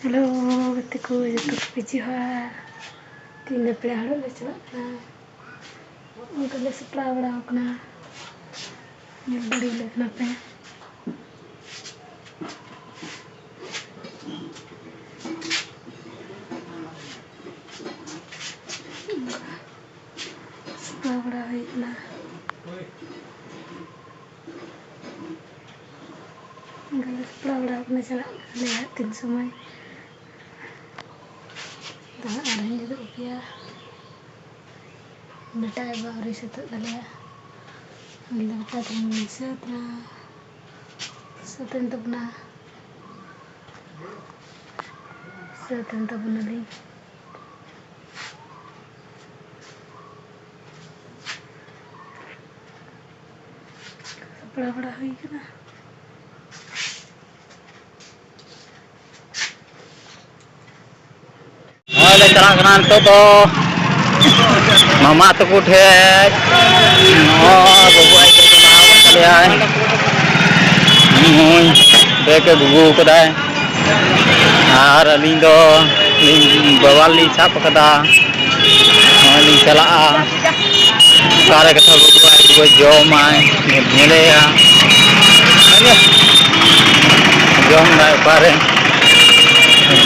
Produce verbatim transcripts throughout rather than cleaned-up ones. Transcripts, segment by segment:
Hello ᱜᱟᱛᱮ ᱠᱚ, ᱡᱚᱛᱚ ᱠᱚᱯᱮ ᱡᱚᱦᱟᱨ᱾ ᱛᱮᱦᱮᱧ ᱫᱚ ᱯᱮᱲᱟ ᱦᱚᱲᱚᱜ ᱞᱮ ᱪᱟᱞᱟᱜ ᱠᱟᱱᱟ᱾ ᱚᱱᱠᱟ ᱞᱮ ᱥᱟᱯᱲᱟᱣ ᱵᱟᱲᱟ ᱟᱠᱟᱱᱟ᱾ ᱧᱮᱞ ᱫᱟᱲᱮᱭᱟᱞᱮ ᱠᱟᱱᱟ ᱯᱮ᱾ ᱥᱟᱯᱲᱟᱣ ᱵᱟᱲᱟ ᱦᱩᱭ ᱠᱟᱱᱟ᱾ ᱚᱱᱠᱟ ᱞᱮ ᱥᱟᱯᱲᱟᱣ ᱵᱟᱲᱟ ᱠᱟᱱᱟ, ᱪᱟᱞᱟᱜ ᱠᱟᱱᱟᱞᱮ ᱦᱟᱸᱜ ᱛᱤᱱ ᱥᱚᱢᱚᱭ᱾ ᱫᱚ ᱦᱟᱸᱜ ᱟᱨᱦᱚᱸᱧ ᱩᱫᱩᱜ ᱟᱯᱮᱭᱟ᱾ ᱵᱮᱴᱟ ᱟᱡ ᱵᱟᱵᱟ ᱟᱹᱣᱨᱤ ᱥᱟᱹᱛᱟᱹᱜ ᱛᱟᱞᱮᱭᱟ᱾ ᱟᱞᱮ ᱫᱚ ᱵᱮᱴᱟ ᱛᱟᱞᱮ ᱥᱟᱹᱛ ᱮᱱᱟ᱾ ᱥᱟᱹᱛ ᱮᱱ ᱛᱟᱵᱚᱱᱟ᱾ ᱥᱟᱹᱛ ᱮᱱ ᱛᱟᱵᱚᱱᱟᱞᱤᱧ᱾ ᱥᱟᱯᱲᱟᱣ ᱵᱟᱲᱟ ᱦᱩᱭ ᱠᱟᱱᱟ᱾ ᱱᱚᱜᱼᱚᱭ ᱞᱮ ᱪᱟᱞᱟᱜ ᱠᱟᱱᱟ ᱱᱤᱛᱚᱜ ᱫᱚ ᱢᱟᱢᱟ ᱛᱟᱠᱚ ᱴᱷᱮᱡ᱾ ᱱᱚᱜᱼᱚᱭ ᱵᱟᱹᱵᱩ ᱟᱡ ᱫᱚ ᱪᱟᱞᱟᱣ ᱟᱠᱟᱱ ᱛᱟᱞᱮᱭᱟᱭ᱾ ᱱᱩᱭ ᱵᱮᱜᱽ ᱮ ᱜᱩᱜᱩ ᱠᱟᱫᱟᱭ᱾ ᱟᱨ ᱟᱹᱞᱤᱧ ᱫᱚ ᱤᱧ ᱵᱟᱵᱟ ᱞᱤᱧ ᱥᱟᱵ ᱠᱟᱫᱟ᱾ ᱱᱚᱜᱼᱚᱭ ᱞᱤᱧ ᱪᱟᱞᱟᱜᱼᱟ᱾ ᱚᱠᱟᱨᱮ ᱠᱟᱛᱷᱟ ᱵᱟᱹᱵᱩ ᱟᱡ ᱜᱚᱜᱚ ᱡᱚᱢᱟᱭ, ᱧᱮᱞᱮᱭᱟ᱾ ᱡᱚᱢ ᱫᱟᱭ ᱚᱠᱟᱨᱮ?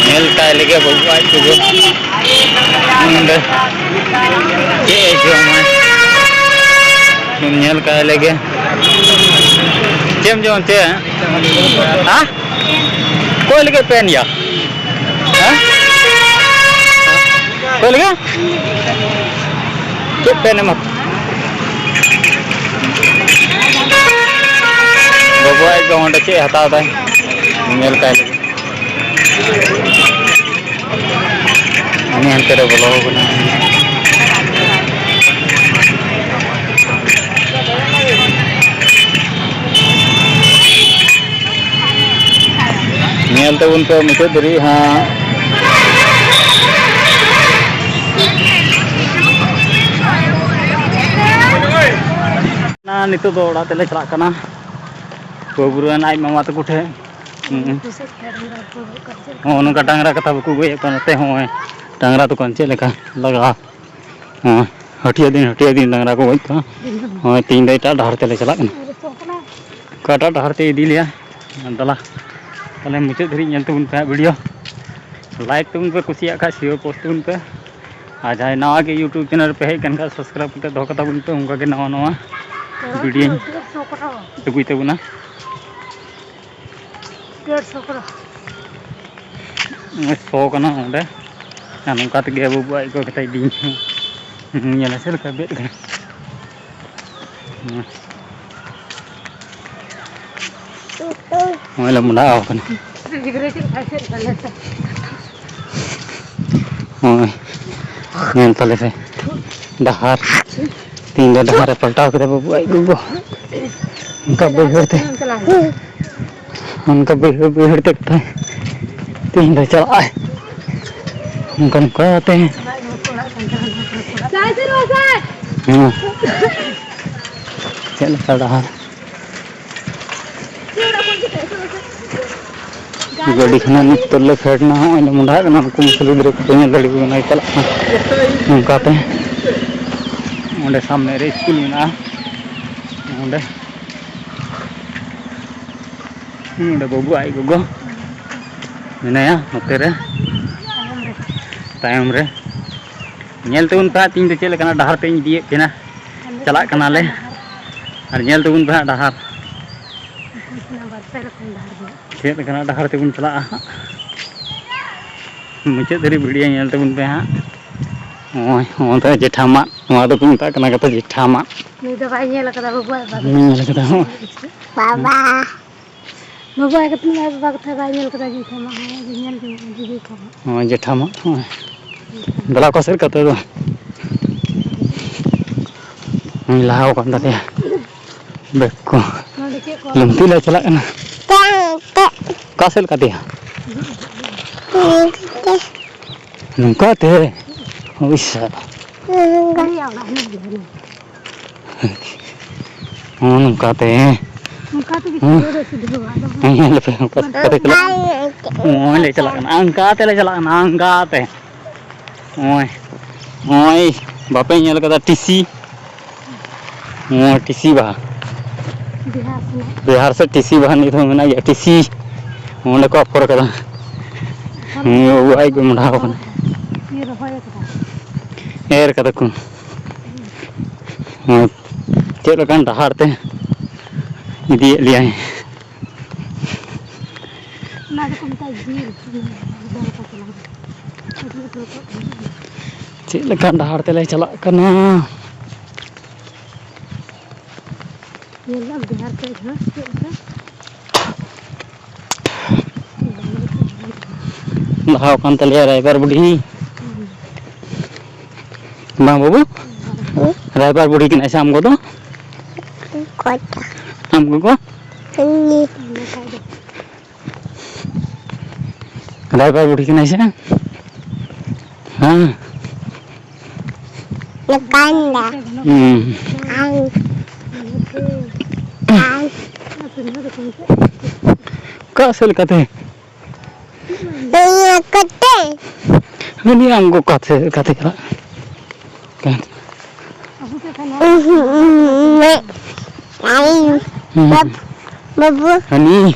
ᱧᱮᱞ ᱛᱟᱭ ᱞᱮᱜᱮ ᱵᱟᱹᱵᱩ ᱟᱡ ᱜᱚᱜᱚ᱾ ᱱᱚᱰᱮ ᱪᱮᱫ ᱮ ᱡᱚᱢᱟᱭ? ᱧᱮᱞ ᱠᱟᱭ ᱞᱮᱜᱮ᱾ ᱪᱮᱫ ᱮᱢ ᱡᱚᱢᱟ, ᱪᱮᱫ? ᱦᱮᱸ? ᱚᱠᱚᱭ ᱞᱟᱹᱜᱤᱫ ᱯᱮᱱ ᱭᱟ? ᱦᱮᱸ? ᱚᱠᱚᱭ ᱞᱟᱹᱜᱤᱫ? ᱪᱮᱫ ᱯᱮᱱ ᱮᱢᱟ? ᱵᱟᱹᱵᱩ ᱟᱡ ᱫᱚ ᱚᱸᱰᱮ ᱪᱮᱫ ᱮ ᱦᱟᱛᱟᱣ ᱫᱟᱭ? ᱧᱮᱞ ᱠᱟᱭ ᱞᱟᱹᱜᱤᱫ᱾ ᱩᱱᱤ ᱦᱟᱱᱛᱮ ᱨᱮ ᱵᱚᱞᱚ ᱟᱠᱟᱱᱟ᱾ ᱧᱮᱞ ᱛᱟᱵᱚᱱ ᱯᱮ ᱢᱩᱪᱟᱹᱫ ᱫᱷᱟᱹᱨᱤᱡ ᱦᱟᱸᱜ᱾ ᱱᱤᱛᱚᱜ ᱫᱚ ᱚᱲᱟᱜ ᱛᱮᱞᱮ ᱪᱟᱞᱟᱜ ᱠᱟᱱᱟ᱾ ᱵᱟᱹᱵᱩᱨᱟᱱ ᱟᱡ ᱢᱟᱢᱟ ᱛᱟᱠᱚ ᱴᱷᱮᱱ᱾ ᱦᱩᱸ᱾ ᱱᱚᱜᱼᱚ ᱱᱚᱝᱠᱟ ᱰᱟᱝᱨᱟ ᱠᱟᱛᱷᱟ ᱵᱟᱠᱚ ᱜᱚᱡ ᱮᱫ ᱠᱚᱣᱟ ᱱᱚᱛᱮ᱾ ᱦᱚᱸᱜᱼᱚᱭ ᱰᱟᱝᱨᱟ ᱛᱟᱠᱚ ᱪᱮᱫ ᱞᱮᱠᱟ ᱞᱟᱜᱟᱜᱼᱟ᱾ ᱦᱚᱸᱜᱼᱚᱭ ᱦᱟᱹᱴᱤᱭᱟᱹ ᱫᱤᱱ, ᱦᱟᱹᱴᱤᱭᱟᱹ ᱫᱤᱱ ᱰᱟᱝᱨᱟ ᱠᱚ ᱜᱚᱡ ᱠᱚᱣᱟ᱾ ᱦᱚᱸᱜᱼᱚᱭ ᱛᱮᱦᱮᱧ ᱫᱚ ᱮᱴᱟᱜ ᱰᱟᱦᱟᱨ ᱛᱮᱞᱮ ᱪᱟᱞᱟᱜ ᱠᱟᱱᱟ᱾ ᱚᱠᱟᱴᱟᱜ ᱰᱟᱦᱟᱨ ᱛᱮ ᱤᱫᱤ ᱞᱮᱭᱟ? ᱫᱮᱞᱟ, ᱛᱟᱦᱞᱮ ᱢᱩᱪᱟᱹᱫ ᱫᱷᱟᱹᱨᱤᱡ ᱧᱮᱞ ᱛᱟᱵᱚᱱ ᱯᱮ ᱦᱟᱸᱜ video᱾ Like ᱛᱟᱵᱚᱱ ᱯᱮ, ᱠᱩᱥᱤᱭᱟᱜ ᱠᱷᱟᱡ share post ᱛᱟᱵᱚᱱ ᱯᱮ᱾ ᱟᱨ ᱡᱟᱦᱟᱸᱭ ᱱᱟᱣᱟ ᱜᱮ YouTube channel ᱨᱮᱯᱮ ᱦᱮᱡ ᱟᱠᱟᱱ ᱠᱷᱟᱡ, subscribe ᱠᱟᱛᱮ ᱫᱚᱦᱚ ᱠᱟᱛᱟ ᱵᱚᱱ ᱯᱮ, ᱚᱱᱠᱟ ᱜᱮ ᱱᱟᱣᱟ ᱱᱟᱣᱟ videoᱧ ᱟᱹᱜᱩᱭ ᱛᱟᱵᱚᱱᱟ᱾ ᱰᱮᱲᱥᱚ ᱠᱟᱱᱟ᱾ ᱥᱚ ᱠᱟᱱᱟ ᱚᱸᱰᱮ᱾ ᱟᱨ ᱱᱚᱝᱠᱟ ᱛᱮᱜᱮ ᱟᱵᱚ ᱵᱚ ᱟᱡ ᱜᱚ ᱠᱟᱛᱮ ᱤᱫᱤᱧ ᱠᱟᱱᱟ᱾ ᱧᱮᱞᱟ ᱪᱮᱫ ᱞᱮᱠᱟ ᱵᱮᱫ ᱠᱟᱱᱟ᱾ ᱦᱩᱸ᱾ ᱱᱚᱜᱼᱚᱭ ᱞᱮ ᱢᱚᱸᱰᱷᱟ ᱟᱠᱟᱱᱟ᱾ ᱜᱤᱫᱽᱨᱟᱹ ᱪᱮᱫ ᱞᱮᱠᱟ ᱮᱥᱮᱫ ᱠᱟᱱᱟ ᱥᱮ? ᱱᱚᱜᱼᱚᱭ ᱧᱮᱞ ᱛᱟᱞᱮ ᱯᱮ ᱰᱟᱦᱟᱨ᱾ ᱛᱮᱦᱮᱧ ᱫᱚ ᱰᱟᱦᱟᱨ ᱮ ᱯᱟᱞᱴᱟᱣ ᱠᱮᱫᱟ ᱵᱟᱹᱵᱩ ᱟᱡ ᱜᱚᱜᱚ᱾ ᱚᱱᱠᱟ ᱵᱟᱹᱭᱦᱟᱹᱲ ᱛᱮ, ᱚᱱᱠᱟ ᱵᱟᱹᱭᱦᱟᱹᱲ, ᱵᱟᱹᱭᱦᱟᱹᱲ ᱛᱮ ᱛᱮᱦᱮᱧ ᱫᱚ ᱪᱟᱞᱟᱜ ᱟᱭ᱾ ᱚᱱᱠᱟ, ᱱᱚᱝᱠᱟ ᱛᱮ᱾ ᱦᱮᱸ᱾ ᱪᱮᱫ ᱞᱮᱠᱟ ᱰᱟᱦᱟᱨ? ᱜᱟᱹᱰᱤ ᱠᱷᱚᱱᱟᱜ ᱱᱤᱛᱚᱜ ᱞᱮ ᱯᱷᱮᱰ ᱮᱱᱟ, ᱦᱚᱸᱜᱼᱚᱭ ᱞᱮ ᱢᱚᱸᱰᱷᱟᱜ ᱠᱟᱱᱟ᱾ ᱩᱱᱠᱩ ᱢᱩᱥᱞᱟᱹ ᱜᱤᱫᱽᱨᱟᱹ ᱠᱚᱠᱚ ᱧᱮᱞ ᱫᱟᱲᱮᱭᱟᱠᱚ ᱠᱟᱱᱟ, ᱪᱟᱞᱟᱜ ᱠᱟᱱᱟ ᱱᱚᱝᱠᱟ ᱛᱮ᱾ ᱚᱸᱰᱮ ᱥᱟᱢᱱᱮ ᱨᱮ ᱥᱠᱩᱞ ᱢᱮᱱᱟᱜᱼᱟ, ᱚᱸᱰᱮ᱾ ᱦᱩᱸ, ᱚᱸᱰᱮ ᱵᱟᱹᱵᱩ ᱟᱡ ᱜᱚᱜᱚ ᱢᱮᱱᱟᱭᱟ ᱱᱚᱛᱮ ᱨᱮ, ᱛᱟᱭᱚᱢ ᱨᱮ᱾ ᱧᱮᱞ ᱛᱟᱵᱚᱱ ᱯᱮ ᱦᱟᱸᱜ, ᱛᱮᱦᱮᱧ ᱫᱚ ᱪᱮᱫ ᱞᱮᱠᱟᱱᱟᱜ ᱰᱟᱦᱟᱨ ᱛᱮᱧ ᱤᱫᱤᱭᱮᱫ ᱵᱮᱱᱟ᱾ ᱪᱟᱞᱟᱜ ᱠᱟᱱᱟᱞᱮ᱾ ᱟᱨ ᱧᱮᱞ ᱛᱟᱵᱚᱱ ᱯᱮ ᱦᱟᱸᱜ ᱰᱟᱦᱟᱨ᱾ ᱵᱟᱨ ᱯᱮ ᱨᱚᱠᱚᱢ ᱰᱟᱦᱟᱨ ᱜᱮ᱾ ᱪᱮᱫ ᱞᱮᱠᱟᱱᱟᱜ ᱰᱟᱦᱟᱨ ᱛᱮᱵᱚᱱ ᱪᱟᱞᱟᱜᱼᱟ ᱦᱟᱸᱜ᱾ ᱢᱩᱪᱟᱹᱫ ᱫᱷᱟᱹᱨᱤᱡ video ᱧᱮᱞ ᱛᱟᱵᱚᱱ ᱯᱮ ᱦᱟᱸᱜ᱾ ᱱᱚᱜᱼᱚᱭ, ᱱᱚᱜᱼᱚᱭ ᱛᱚ ᱡᱮᱴᱷᱟ ᱢᱟᱫ, ᱱᱚᱣᱟ ᱫᱚᱠᱚ ᱢᱮᱛᱟᱜ ᱠᱟᱱᱟ ᱠᱟᱛᱷᱟ ᱡᱮᱴᱷᱟ ᱢᱟᱫ᱾ ᱱᱩᱭ ᱫᱚ ᱵᱟᱭ ᱧᱮᱞ ᱟᱠᱟᱫᱟ ᱵᱟᱹᱵᱩ ᱟᱡ ᱵᱟᱵᱟ᱾ ᱵᱟᱹᱧ ᱧᱮᱞ ᱟᱠᱟᱫᱟ, ᱦᱚᱸ᱾ ᱵᱟᱵᱟ᱾ ᱵᱟᱵᱟ ᱟᱡ ᱠᱟᱹᱴᱤᱡ ᱢᱟᱫ ᱵᱟᱵᱟ ᱠᱟᱛᱷᱟ ᱵᱟᱭ ᱧᱮᱞ ᱟᱠᱟᱫᱟ ᱡᱮᱴᱷᱟ ᱢᱟᱫ, ᱦᱚᱸ, ᱡᱮ ᱧᱮᱞ ᱠᱮᱫᱟ ᱡᱮᱴᱷᱟ ᱢᱟᱫ, ᱦᱚᱸ᱾ ᱫᱮᱞᱟ ᱚᱠᱟ ᱥᱮᱫ ᱠᱟᱛᱮ ᱫᱚ? ᱱᱩᱭ ᱞᱟᱦᱟ ᱟᱠᱟᱱ ᱛᱟᱞᱮᱭᱟ᱾ ᱵᱮᱠ ᱠᱚ᱾ ᱱᱚᱰᱮ ᱪᱮᱫ ᱠᱚ? ᱞᱩᱝᱛᱤ ᱞᱮ ᱪᱟᱞᱟᱜ ᱠᱟᱱᱟ᱾ ᱚᱠᱟ ᱥᱮᱫ ᱞᱮᱠᱟᱛᱮᱭᱟ? ᱱᱚᱝᱠᱟ ᱛᱮ᱾ ᱦᱳᱭ ᱥᱟ᱾ ᱱᱚᱰᱮ ᱚᱲᱟᱜ ᱦᱮᱱᱟᱜ ᱜᱮᱭᱟ, ᱦᱮᱱᱟᱜ᱾ ᱦᱚᱸ, ᱱᱚᱝᱠᱟ ᱛᱮ᱾ ᱚᱱᱠᱟ ᱛᱮᱜᱮ ᱦᱩᱸ᱾ ᱥᱤᱫᱷᱟᱹ ᱫᱚ ᱥᱤᱫᱷᱟᱹᱣᱟ, ᱟᱫᱚ ᱦᱮᱸ, ᱧᱮᱞ ᱯᱮ, ᱚᱱᱠᱟ ᱛᱮ ᱪᱟᱞᱟᱜ ᱠᱟᱱᱟ᱾ ᱱᱚᱜᱼᱚᱭ ᱞᱮ ᱪᱟᱞᱟᱜ ᱠᱟᱱᱟ, ᱚᱱᱠᱟ ᱛᱮᱞᱮ ᱪᱟᱞᱟᱜ ᱠᱟᱱᱟ, ᱚᱱᱠᱟ ᱛᱮ᱾ ᱱᱚᱜᱼᱚᱭ, ᱱᱚᱜᱼᱚᱭ, ᱵᱟᱯᱮ ᱧᱮᱞ ᱠᱟᱫᱟ ᱴᱤᱥᱤ? ᱱᱚᱣᱟ ᱴᱤᱥᱤ ᱵᱟᱦᱟ᱾ ᱵᱤᱦᱟᱨ ᱥᱮᱫ᱾ ᱵᱤᱦᱟᱨ ᱥᱮᱫ ᱴᱤᱥᱤ ᱵᱟᱦᱟ ᱱᱤᱛ ᱦᱚᱸ ᱢᱮᱱᱟᱜ ᱜᱮᱭᱟ, ᱴᱤᱥᱤ᱾ ᱚᱸᱰᱮ ᱠᱚ ᱟᱯᱷᱚᱨ ᱠᱟᱫᱟ᱾ ᱦᱮᱸ, ᱵᱟᱹᱵᱩ ᱟᱡ ᱜᱮ ᱢᱚᱰᱷᱟᱣ ᱠᱟᱱᱟ᱾ ᱤᱭᱟᱹ ᱨᱚᱦᱚᱭ ᱠᱟᱫᱟ᱾ ᱮᱨ ᱠᱟᱫᱟ ᱠᱚ᱾ ᱦᱮᱸ, ᱪᱮᱫ ᱞᱮᱠᱟᱱ ᱰᱟᱦᱟᱨ ᱛᱮ ᱤᱫᱤᱭᱮᱫ ᱞᱮᱭᱟᱭ᱾ ᱚᱱᱟ ᱫᱚᱠᱚ ᱢᱮᱛᱟᱜᱼᱟ ᱡᱤᱞ᱾ ᱪᱮᱫ ᱞᱮᱠᱟᱱ ᱰᱟᱦᱟᱨ ᱛᱮᱞᱮ ᱪᱟᱞᱟᱜ ᱠᱟᱱᱟ᱾ ᱧᱮᱞ ᱢᱮ ᱵᱤᱦᱟᱨ ᱥᱮᱫ ᱦᱚᱸ ᱪᱮᱫ ᱞᱮᱠᱟ᱾ ᱞᱟᱦᱟᱣ ᱟᱠᱟᱱ ᱛᱟᱞᱮᱭᱟ ᱨᱟᱭᱵᱟᱨ ᱵᱩᱰᱷᱤ᱾ ᱵᱟᱝ ᱵᱟᱹᱵᱩ? ᱨᱟᱭᱵᱟᱨ ᱵᱩᱰᱷᱤ ᱠᱟᱱᱟᱭ ᱥᱮ ᱟᱢ ᱜᱚ ᱫᱚ? ᱚᱠᱚᱭᱴᱟᱜ? ᱟᱢ ᱜᱚᱜᱚ? ᱩᱱᱤ᱾ ᱨᱟᱭᱵᱟᱨ ᱵᱩᱰᱷᱤ ᱠᱟᱱᱟᱭ ᱥᱮ? ᱦᱮᱸ᱾ ᱞᱮᱠᱟᱱ ᱫᱟ᱾ ᱦᱩᱸ᱾ ᱟᱝ᱾ ᱟᱝ᱾ ᱚᱠᱟ ᱥᱮᱫ ᱞᱮᱠᱟᱛᱮ? ᱱᱤᱭᱟᱹ ᱠᱟᱛᱮ᱾ ᱩᱱᱤ ᱟᱢ ᱜᱚ ᱚᱠᱟ ᱥᱮᱫ ᱞᱮᱠᱟᱛᱮ ᱪᱟᱞᱟᱜ? ᱩᱦᱩᱸ, ᱩᱦᱩᱸ, ᱢᱮ᱾ ᱟᱝ᱾ ᱦᱩᱸ᱾ ᱵᱟᱵ-, ᱵᱟᱵᱩ᱾ ᱦᱟᱹᱱᱤ᱾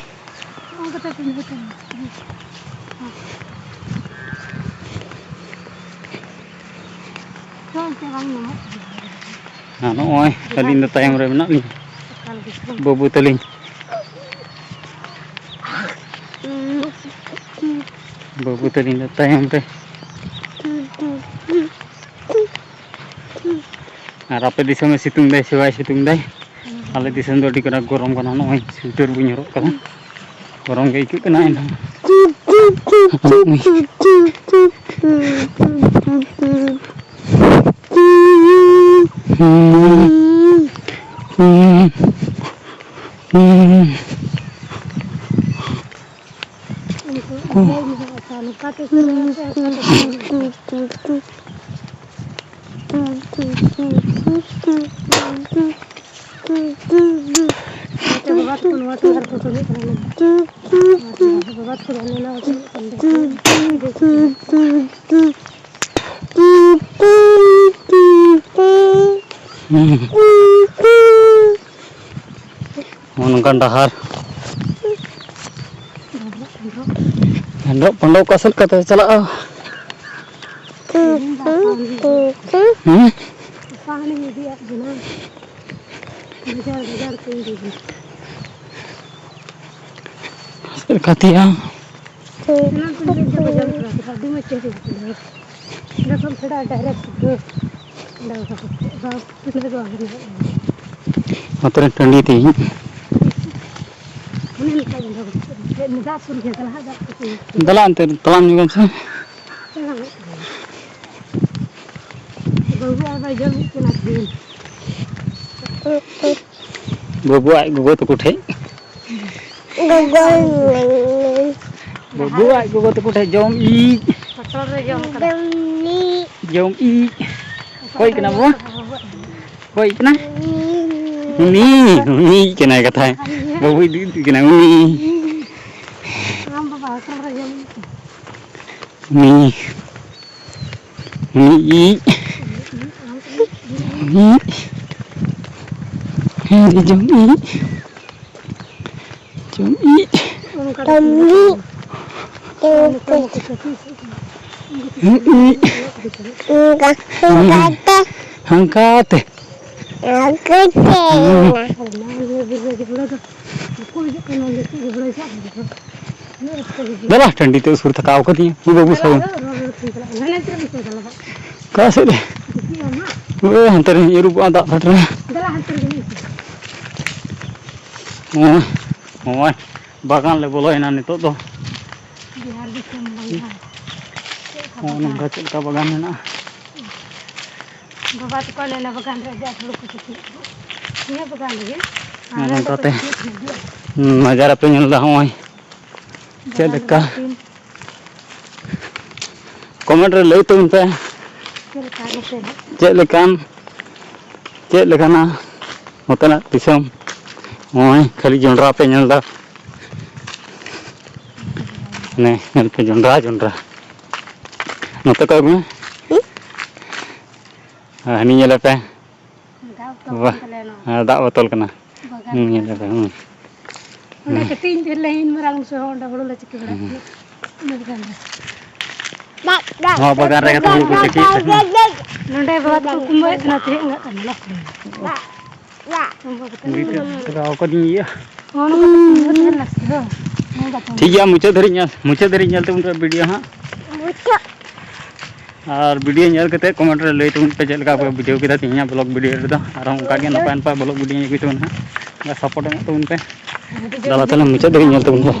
ᱟᱨ ᱱᱚᱜᱼᱚᱭ ᱟᱹᱞᱤᱧ ᱫᱚ ᱛᱟᱭᱚᱢ ᱨᱮ ᱢᱮᱱᱟᱜ ᱞᱤᱧᱟ, ᱵᱟᱹᱵᱩ ᱛᱟᱹᱞᱤᱧ᱾ ᱵᱟᱹᱵᱩ ᱛᱟᱹᱞᱤᱧ ᱫᱚ ᱛᱟᱭᱚᱢ ᱨᱮ᱾ ᱟᱨ ᱟᱯᱮ ᱫᱤᱥᱚᱢᱮ ᱥᱤᱛᱩᱝ ᱫᱟᱭ ᱥᱮ ᱵᱟᱭ ᱥᱤᱛᱩᱝ ᱫᱟᱭ? ᱟᱞᱮ ᱫᱤᱥᱚᱢ ᱫᱚ ᱟᱹᱰᱤ ᱠᱟᱡᱟᱠ ᱜᱚᱨᱚᱢ ᱠᱟᱱᱟ, ᱱᱚᱜᱼᱚᱭ ᱥᱩᱭᱮᱴᱟᱨ ᱵᱟᱹᱧ ᱦᱚᱨᱚᱜ ᱠᱟᱫᱟ, ᱜᱚᱨᱚᱢ ᱜᱮ ᱟᱹᱭᱠᱟᱹᱜ ᱠᱟᱱᱟ ᱮᱱᱦᱚᱸ᱾ ᱵᱟᱵᱟ ᱛᱟᱠᱚ ᱱᱚᱣᱟ ᱴᱚᱞᱟ ᱨᱮᱠᱚ ᱠᱟᱹᱢᱤᱭᱮᱫ ᱠᱟᱱᱟ᱾ ᱵᱟᱵᱟ ᱛᱟᱠᱚ ᱫᱚ ᱦᱟᱱᱮ ᱱᱟᱣᱟ ᱠᱚ ᱦᱩᱭᱩᱜ ᱠᱟᱱ ᱛᱟᱠᱚᱣᱟ᱾ ᱦᱩᱸ᱾ ᱱᱚᱜᱼᱚ ᱱᱚᱝᱠᱟᱱ ᱰᱟᱦᱟᱨ᱾ ᱮᱱᱰᱚᱜ ᱯᱚᱱᱰᱚᱜ ᱚᱠᱟ ᱥᱮᱫ ᱠᱟᱛᱮ ᱪᱟᱞᱟᱜᱼᱟ? ᱦᱮᱸ? ᱵᱷᱮᱡᱟᱨ ᱵᱷᱮᱡᱟᱨ ᱠᱚ ᱤᱫᱤ ᱵᱚᱱᱟ᱾ ᱪᱮᱫ ᱞᱮᱠᱟ ᱛᱮᱭᱟ? ᱮᱱᱟᱱ ᱠᱷᱚᱱ ᱜᱮ ᱵᱟᱡᱟᱨ ᱠᱟᱱᱟ, ᱟᱹᱰᱤ ᱢᱚᱡᱽ ᱪᱮᱦᱨᱟ ᱵᱩᱡᱷᱟᱹᱜ ᱠᱟᱱᱟ᱾ ᱚᱸᱰᱮ ᱠᱷᱚᱱ ᱯᱷᱮᱰᱚᱜᱼᱟ direct ᱥᱤᱫᱷᱟᱹ᱾ ᱚᱸᱰᱮ ᱫᱚ ᱵᱟᱝ, ᱚᱸᱰᱮ ᱫᱚ ᱵᱟᱝ ᱧᱮᱞᱚᱜᱼᱟ᱾ ᱱᱚᱛᱮ ᱨᱮ ᱴᱟᱺᱰᱤ ᱛᱮ ᱤᱧ᱾ ᱚᱱᱮ ᱚᱱᱠᱟ ᱜᱮ ᱚᱸᱰᱮ ᱫᱚ ᱪᱮᱫ ᱢᱮᱫ ᱫᱟᱜ ᱥᱩᱨ ᱜᱮ ᱪᱟᱞᱟᱜ ᱫᱟᱜ ᱠᱚ᱾ ᱫᱟᱞᱟᱜ ᱚᱱᱛᱮ ᱛᱟᱲᱟᱢ ᱧᱚᱜᱟᱢ ᱥᱮ᱾ ᱵᱟᱹᱵᱩ ᱟᱨ ᱵᱟᱭ ᱡᱚᱢ ᱦᱩᱭᱩᱜ ᱠᱟᱱᱟ ᱛᱤᱦᱤᱧ᱾ ᱵᱟᱹᱵᱩ ᱟᱡ ᱜᱚᱜᱚ ᱛᱟᱠᱚ ᱴᱷᱮᱡ᱾ ᱜᱚᱜᱚ᱾ ᱵᱟᱹᱵᱩ ᱟᱡ ᱜᱚᱜᱚ ᱛᱟᱠᱚ ᱴᱷᱮᱡ ᱡᱚᱢ ᱤᱡ᱾ ᱦᱳᱴᱮᱞ ᱨᱮ ᱡᱚᱢ ᱠᱟᱫᱟ᱾ ᱡᱚᱢ ᱤᱡ᱾ ᱡᱚᱢ ᱤᱡ᱾ ᱚᱠᱚᱭ ᱠᱟᱱᱟ ᱵᱚ? ᱚᱠᱚᱭ ᱠᱟᱱᱟ? ᱩᱱᱤ, ᱩᱱᱤ ᱠᱟᱱᱟᱭ ᱠᱟᱛᱷᱟᱭ᱾ ᱵᱟᱹᱵᱩ ᱤᱫᱤ ᱤᱫᱤ ᱠᱟᱱᱟᱭ ᱩᱱᱤ᱾ ᱟᱢ ᱵᱟᱵᱟ ᱦᱳᱴᱮᱞ ᱨᱮ ᱡᱚᱢ ᱤᱡ᱾ ᱩᱱᱤ᱾ ᱢᱤᱫ ᱤᱡ, ᱢᱤᱫ, ᱦᱮᱸ, ᱡᱚᱢ ᱤᱡ, ᱡᱚᱢ ᱤᱡ, ᱡᱚᱢ ᱤᱡ, ᱢᱤᱫ ᱤᱡ, ᱦᱟᱱᱠᱟᱛᱮ᱾ ᱦᱩᱸ᱾ ᱫᱮᱞᱟ, ᱴᱟᱺᱰᱤ ᱛᱮ ᱩᱥᱩᱨ ᱛᱷᱟᱠᱟᱣ ᱠᱟᱹᱫᱤᱧᱟ, ᱩᱱᱤ ᱵᱟᱹᱵᱩ ᱥᱟᱶ᱾ ᱚᱠᱟ ᱥᱮᱫ ᱨᱮ? ᱳᱭ ᱦᱟᱱᱛᱮ ᱨᱮ ᱟᱹᱨᱩᱵᱚᱜᱼᱟ ᱫᱟᱜ ᱯᱷᱮᱰ ᱨᱮ᱾ ᱱᱚᱜᱼᱚᱭ, ᱱᱚᱜᱼᱚᱭ ᱵᱟᱜᱟᱱ ᱞᱮ ᱵᱚᱞᱚᱭᱮᱱᱟ ᱱᱤᱛᱚᱜ ᱫᱚ᱾ ᱱᱚᱜᱼᱚ ᱱᱚᱝᱠᱟ ᱪᱮᱫ ᱞᱮᱠᱟ ᱵᱟᱜᱟᱱ ᱢᱮᱱᱟᱜᱼᱟ᱾ ᱵᱟᱵᱟ ᱛᱟᱠᱚ ᱚᱱᱮ ᱚᱱᱟ ᱵᱟᱜᱟᱱ ᱨᱮ ᱟᱹᱰᱤ ᱟᱸᱴ ᱦᱩᱲᱩ ᱠᱚ ᱛᱤᱠᱤᱭᱮᱫ ᱠᱚ᱾ ᱱᱤᱭᱟᱹ ᱵᱟᱜᱟᱱ ᱨᱮᱜᱮ᱾ ᱟᱨ ᱱᱚᱜᱼᱚ ᱱᱚᱝᱠᱟ ᱛᱮ ᱱᱟᱡᱟᱨᱟ ᱯᱮ ᱧᱮᱞ ᱮᱫᱟ, ᱱᱚᱜᱼᱚᱭ ᱪᱮᱫ ᱞᱮᱠᱟ᱾ ᱠᱚᱢᱮᱱᱴ ᱨᱮ ᱞᱟᱹᱭ ᱛᱟᱵᱚᱱ ᱯᱮ᱾ ᱪᱮᱫ ᱞᱮᱠᱟ ᱱᱚᱛᱮ ᱫᱚ? ᱪᱮᱫ ᱞᱮᱠᱟᱱ, ᱪᱮᱫ ᱞᱮᱠᱟᱱᱟ ᱱᱚᱛᱮᱱᱟᱜ ᱫᱤᱥᱚᱢ? ᱱᱚᱜᱼᱚᱭ ᱠᱷᱟᱹᱞᱤ ᱡᱚᱸᱰᱨᱟ ᱯᱮ ᱧᱮᱞ ᱮᱫᱟ᱾ ᱦᱟᱱᱮ ᱧᱮᱞ ᱯᱮ, ᱡᱚᱸᱰᱨᱟ, ᱡᱚᱸᱰᱨᱟ᱾ ᱱᱚᱛᱮ ᱠᱚᱭᱚᱜ ᱢᱮ᱾ ᱟᱨ ᱦᱟᱹᱱᱤ ᱧᱮᱞᱮ ᱯᱮ᱾ ᱫᱟᱜ ᱵᱚᱛᱚᱞ ᱵᱟᱦ, ᱠᱟᱱ ᱛᱟᱞᱮᱭᱟ ᱱᱚᱣᱟ᱾ ᱦᱮᱸ, ᱫᱟᱜ ᱵᱚᱛᱚᱞ ᱠᱟᱱᱟ᱾ ᱵᱟᱜᱟᱱ ᱦᱩᱸ, ᱧᱮᱞ ᱠᱟᱱᱟ᱾ ᱞᱮᱯᱮ, ᱦᱩᱸ᱾ ᱚᱸᱰᱮ ᱦᱩᱸ᱾ ᱠᱟᱹᱴᱤᱡ ᱤᱧ ᱛᱟᱦᱮᱸ ᱞᱮᱱᱟ, ᱤᱧ ᱢᱟᱨᱟᱝ ᱥᱮ ᱚᱸᱰᱮ ᱦᱩᱲᱩ ᱞᱮ ᱪᱤᱠᱟᱹ ᱵᱟᱲᱟᱭᱮᱫ ᱦᱩᱸ᱾ ᱛᱟᱦᱮᱸᱫ᱾ ᱚᱱᱟ ᱵᱟᱜᱟᱱ ᱨᱮ᱾ ᱱᱚᱣᱟ ᱵᱟᱜᱟᱱ ᱨᱮ ᱠᱟᱛᱮ ᱦᱩᱲᱩ ᱠᱚ ᱛᱤᱠᱤᱭᱮᱫ ᱛᱟᱦᱮᱱᱟ᱾ ᱱᱚᱰᱮ ᱵᱟᱵᱟ ᱛᱟᱠᱚ ᱠᱩᱢᱵᱟᱹᱭᱮᱫ ᱛᱟᱦᱮᱱᱟ, ᱛᱤᱱᱟᱹᱜ ᱜᱟᱱ ᱠᱟᱱᱟ᱾ ᱵᱩᱲᱦᱤ ᱴᱷᱮᱱ ᱪᱟᱞᱟᱣ ᱠᱟᱹᱫᱤᱧ ᱤᱭᱟᱹ᱾ ᱦᱚᱸ, ᱱᱚᱝᱠᱟ ᱠᱚ ᱠᱩᱢᱵᱟᱹ ᱛᱟᱦᱮᱱᱟ ᱥᱮ ᱵᱟᱝ? ᱱᱚᱝᱠᱟ ᱠᱚ᱾ ᱴᱷᱤᱠ ᱜᱮᱭᱟ, ᱢᱩᱪᱟᱹᱫ ᱫᱷᱟᱹᱨᱤᱡ ᱧᱮᱞ, ᱢᱩᱪᱟᱹᱫ ᱫᱷᱟᱹᱨᱤᱡ ᱧᱮᱞ ᱛᱟᱵᱚᱱ ᱯᱮ ᱵᱷᱤᱰᱤᱭᱳ ᱦᱟᱸᱜ᱾ ᱟᱨ ᱵᱷᱤᱰᱤᱭᱳ ᱧᱮᱞ ᱠᱟᱛᱮ ᱠᱚᱢᱮᱱᱴ ᱨᱮ ᱞᱟᱹᱭ ᱛᱟᱵᱚᱱ ᱯᱮ ᱪᱮᱫ ᱞᱮᱠᱟ ᱯᱮ ᱵᱩᱡᱷᱟᱹᱣ ᱠᱮᱫᱟ ᱛᱮᱦᱮᱧᱟᱜ ᱵᱞᱚᱜ ᱵᱷᱤᱰᱤᱭᱳ ᱨᱮᱫᱚ᱾ ᱟᱨᱦᱚᱸ ᱚᱱᱠᱟ ᱜᱮ ᱱᱟᱯᱟᱭ ᱱᱟᱯᱟᱭ ᱵᱞᱚᱜ ᱵᱷᱤᱰᱤᱭᱳ ᱟᱹᱜᱩᱭ ᱛᱟᱵᱚᱱ ᱦᱟᱸᱜ᱾ ᱥᱟᱯᱳᱨᱴ ᱮᱢᱚᱜ ᱛᱟᱵᱚᱱ ᱯᱮ᱾ ᱫᱮᱞᱟ ᱛᱟᱦᱞᱮ ᱢᱩᱪᱟᱹᱫ ᱫᱷᱟᱹᱨᱤᱡ ᱧᱮᱞ ᱛᱟᱵᱚᱱ ᱯᱮ᱾